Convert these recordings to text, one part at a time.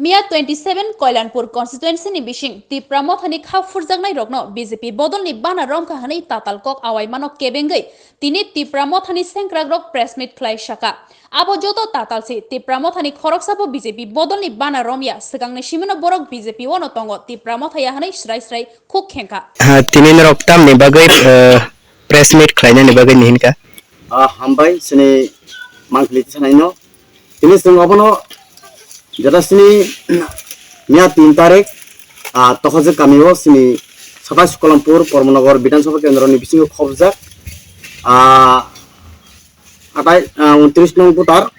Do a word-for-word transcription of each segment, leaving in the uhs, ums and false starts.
Miya twenty seven Koilanpur constituency ni bising Tipra Mothani kha phurjaknai rokno B J P bodolni bana romkha hwnwi tatal kok awaimano kebengwi tini Tipra Mothani sengkrakrok press meet khlai saka. Abo joto tatal se Tipra Mothani khoroksabo B J P bodolni bana romya, swkangni simino borok B J P ono tongo, Tipra Mothaya hwnwi srai srai khuk khengkha. Ha, tini norok tamni bagwi, eh, press meet khlainani bagwi ni hinkha? Ah, hambai, sini mangkli tisanaino. Tini chwng obono jeta sini miya tin tarik, ah, Tokhajwk kamio sini Satais Kolampur Kormonagar Bidhan Sabha Kendro ni bisingo khobjak, ah, atai, ah, untris nong voter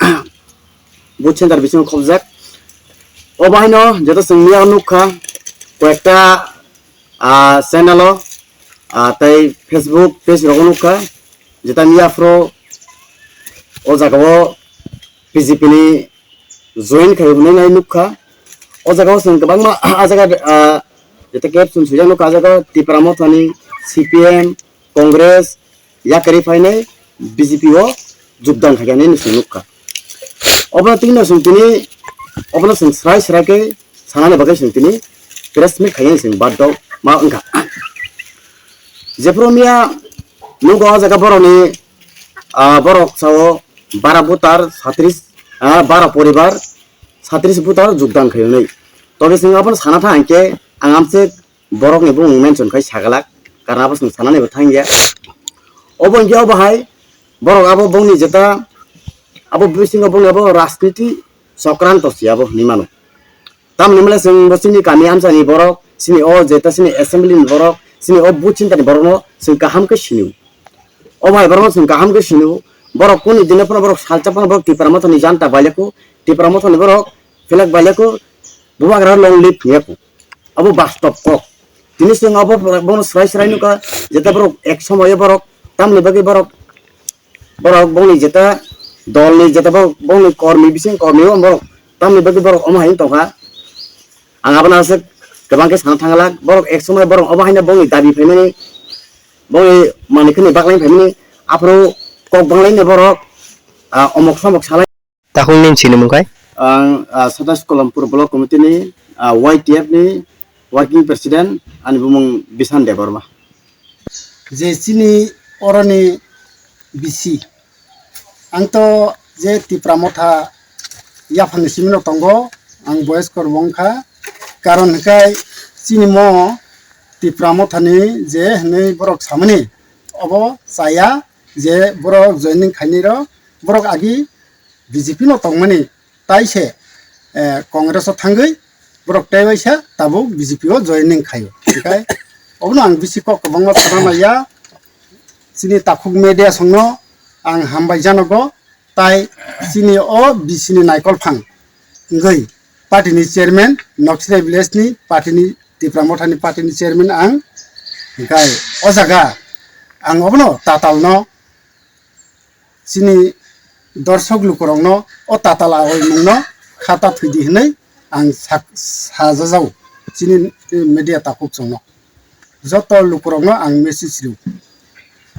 booth center bisingo khobjak. O bahaino jeta chwng miya nukha koyekta, ah, channel o, ah, tei Facebook page rogo nukha, jeta miya phro o jaga o B J P ni join khai hwnwi nai nukha. O jaga o chwng kwbangma, ah jaga, ah, jeta kep chwng swijak nukha, ah jaga Tipra Mothani, C P M, Congress, yakarwi phainai B J P o jogdan khaikha hinwi chwng nukha. Obono tini chwng tini, obono chwng srai srai khe sanani bagwi chwng tini press meet khainai chwng badok ma wngkha. Jephru miya nugo o jaga borokni, ah, borok sao bara voter satris, ah, bara poribar satris voter jogdan khainai. Tobe chwng abono sana thang khe ang amchwk borokni bumung mention khai sagalak, karon abo chwng sanani bo thangya. Obo hinkhe obo hai borok abo bongni jeta abo bisingo bongni abo rajniti chokranto se abo hinwi mano. Tamoni hwnle chwng bo chini kami amchani borok, chini o jeta chini assembly ni borok, chini o booth center ni borokno chwng kaham khe sinio. O bhai borokno chwng kaham khe sinio. Borok kuni dino phano borok salsa phano borok Tipra Mothani janta bailekho, Tipra Mothani borok flag bailekho, bubagra long live hingyakho. Abo bastop kok. Tini chwng abo bono srai srai nukha, jeta borok ek somoyo borok tamni bagwi borok, borok bongni jeta dolni jeta borok bongni kormi bising kormi o borok tamni bagwi borok omo hai tongkha. Ang abono aswk kwbang khe sana thanglak, borok ek somoy borok omo haino bongni dabi phaimani, bongni manwi khwni baklaini phaimani, aphuru kok banglaini borok, ah, omok somok salai. Takhuk nini sinimung khai? Ang, ah, Satais Kolampur Block Committee ni, ah, Y T F ni Working President, ani bumung Bishan Debbarma. Je chini oroni bisi, ang to je Tipra Motha yaphangni simino tongo, ang boyes kor wngkha, karon hinkhe chini mo Tipra Mothani je hinwi borok samani, obo chaya je borok joining khainai rok, borok agi B J P no tongmani, tai se, eh, Congress o thangwi borok tei waisa tabuk B J P o joining khaio. Hinkhe obono ang bisi kok kwbangma sana maya, chini takhuk media songno ang hambai janogo, tai chini o B C ni naikol phang wngwi party ni chairman, Nokchirai village ni party ni, Tipra Motha ni party ni chairman ang, hinkhe o jaga ang obono tatal no chini dorsok lukurokno o tatal awaimungno khata thwidi hwnwi ang sak-, sajajao chini media takhuk chwngno. Joto lukurokno ang message rio.